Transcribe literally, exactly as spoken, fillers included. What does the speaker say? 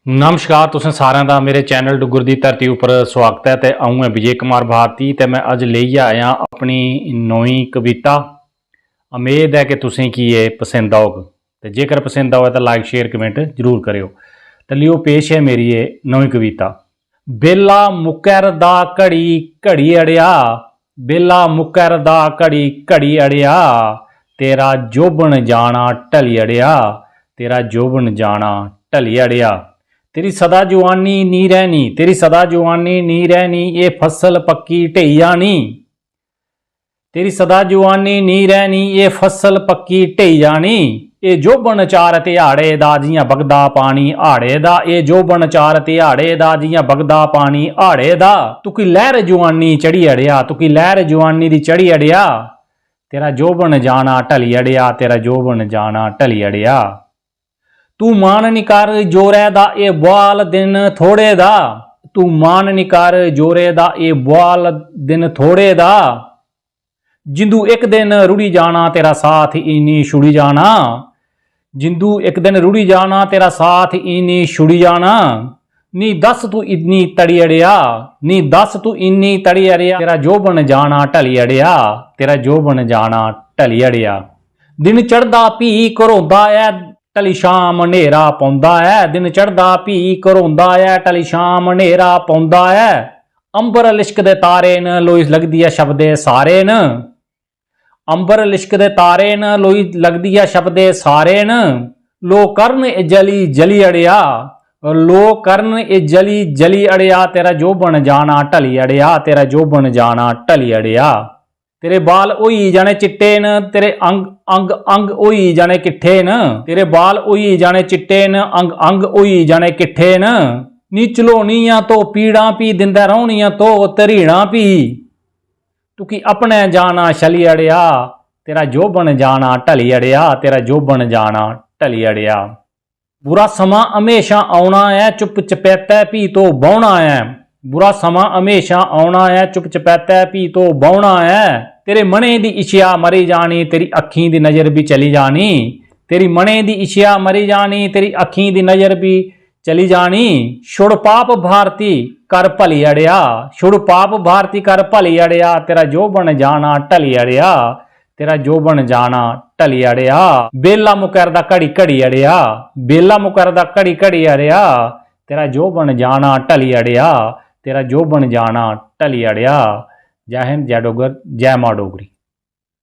नमस्कार, तुसें सारें दा मेरे चैनल डुग्गर दी धरती उप्पर स्वागत ऐ। ते अ'ऊं ऐ विजय कुमार भारती ते में अज्ज लेइयै आया अपनी नमीं कविता। उम्मीद ऐ कि तुसें गी एह् पसंद औग। ते जेकर पसंद आवै तां like, share, comment जरूर करेओ। ते लियो, पेश ऐ मेरी एह् नमीं कविता। बेला मुकरदा घड़ी घड़ी अड़ेआ, बेला मुकरदा घड़ी घड़ी अड़ेआ, तेरा जोबन जाना ढली अड़ेआ, तेरा जोबन जाना ढली अड़ेआ। तेरी सदा जुआनी नी रैह्नी, तेरी सदा जुआनी नी रैह्नी, एह् फसल पक्की ढेई जानी। तेरी सदा जुआनी नी रैह्नी, एह् फसल पक्की ढेई जानी। एह् जोबन चार ध्याड़े दा जि'यां बगदा पानी हाड़े दा, एह् जोबन चार ध्याड़े दा जि'यां बगदा पानी हाड़े दा। तुकी लैह्र जुआनी चढ़ी अड़ेआ, तुकी लैह्र जुआनी दी चढ़ी अड़ेआ, तेरा जोबन जाना ढली अड़ेआ, तेरा जोबन जाना ढली अड़ेआ। तू मान निं कर जोरै दा एह् बुआल दिन थोड़े दा, तू मान निं कर जोरै दा एह् बुआल दिन थोड़े दा। जिंदू इक दिन रुढ़ी जाना, तेरा साथ इन्नी छुड़ी जाना। जिंदू इक दिन रुढ़ी जाना, तेरा साथ इन्नी छुड़ी जाना। नी दस तू इन्नी तड़ी अड़ेआ, नी दस तू इन्नी तड़ी अड़ेआ, तेरा जोबन जाना ढली अड़ेआ, तेरा जोबन जाना ढली अड़ेआ। दिन चढ़दा भी घरोंदा ऐ, ढली शाम न्हेरा पौंदा ऐ। दिन चढ़दा भी घरोंदा ऐ, ढली शाम न्हेरा पौंदा ऐ। अंबर लिश्कदे तारे न, लोई लगदी ऐ शबदे सारे न। अंबर लिश्कदे तारे न, लोई लगदी ऐ शबदे सारे न। लो करन एह् जली जली अड़ेआ, लो करन एह् जली जली अड़ेआ, तेरा जोबन जाना ढली अड़ेआ, तेरा जोबन जाना ढली अड़ेआ। तेरे बाल होई जाने चिट्टे न, तेरे अंग अंग अंग होई जाने किट्ठे न। तेरे बाल होई जाने चिट्टे न, अंग अंग होई जाने किट्ठे न। नी चलोनियां तो पीड़ां भी दिंदा रौह्नियां तो तरीड़ां भी। तुकी अपने जाना छली अड़ेआ, तेरा जोबन जाना ढली अड़ेआ, तेरा जोबन जाना ढली अड़ेआ। बुरा समां हमेशा औना ऐ, चुप चपैतै भी तो बौह्ना ऐ। बुरा समां हमेशा औना ऐ, चुप चपैतै भी तो बौह्ना ऐ। तेरे मनै दी इच्छेआ मरी जानी, तेरी अक्खीं दी नजर बी चली जानी। तेरी मनै दी इच्छेआ मरी जानी, तेरी अक्खीं दी नजर बी चली जानी। छुड़ पाप भारती कर भली अड़ेआ, छुड़ पाप भारती कर भली अड़ेआ, तेरा जोबन जाना ढली अड़ेआ, तेरा जोबन जाना ढली अड़ेआ। बेला मुकरदा घड़ी घड़ी अड़ेआ, बेला मुकरदा घड़ी घड़ी अड़ेआ, तेरा जोबन जाना ढली अड़ेआ, तेरा जोबन जाना ढली अड़ेआ। जय हिंद, जय डुग्गर, जय मां डोगरी।